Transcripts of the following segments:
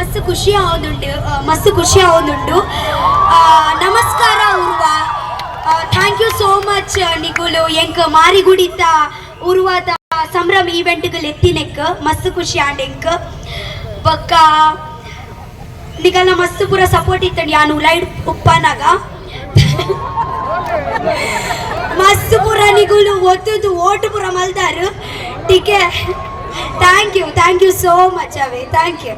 ಮಸ್ತ್ ಖುಷಿ ಆವೊಂದುಂಡು, ಮಸ್ತ್ ಖುಷಿ ಆವೊಂದುಂಡು. ನಮಸ್ಕಾರ Urwa. Thank you so much ನಿಕುಲು ಎಂಕ್ ಮಾರಿಗುಡಿತ ಉರ್ವದ ಸಂಭ್ರಮ ಈವೆಂಟ್ಗ್ ಲೆತ್ತಿನೆಕ್. ಮಸ್ತ್ ಖುಷಿ ಆಂಡ್ ಎಂಕ್. ಬೊಕ್ಕ ನಿಕಲ್ನ ಮಸ್ತ್ ಪೂರ ಸಪೋರ್ಟ್ ಇತ್ತಂಡ್. ಯಾನ್ ಉಲೈಡ್ ಉಪ್ಪನಾಗ ಮಸ್ತ್ ಪೂರ ನಿಗುಲು ಒತ್ತುದು ಓಟು ಪೂರ ಮಲ್ದಾರು ಟಿಕೆ. Thank you, thank you so much away. Thank you.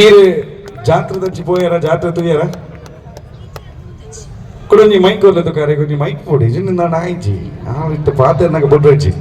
ಈರ್ ಜಾತ್ರೆದಂಚಿ ಪೋಯರ? ಜಾತ್ರೆ ತೂಯರ? ಕುಡೊಂಜಿ ಮೈಕ್ ಒಲ್ಲದು ಕಾರೆ, ಒಂಜಿ ಮೈಕ್ ಪೋಡಿ. ಜಿನ್ನ ಆಯ್ಜಿ. ಆ ಇತ್ತು ಪಾತೆರ್ನಾಗ ಬೊಡ್ರಜ್ಜಿ.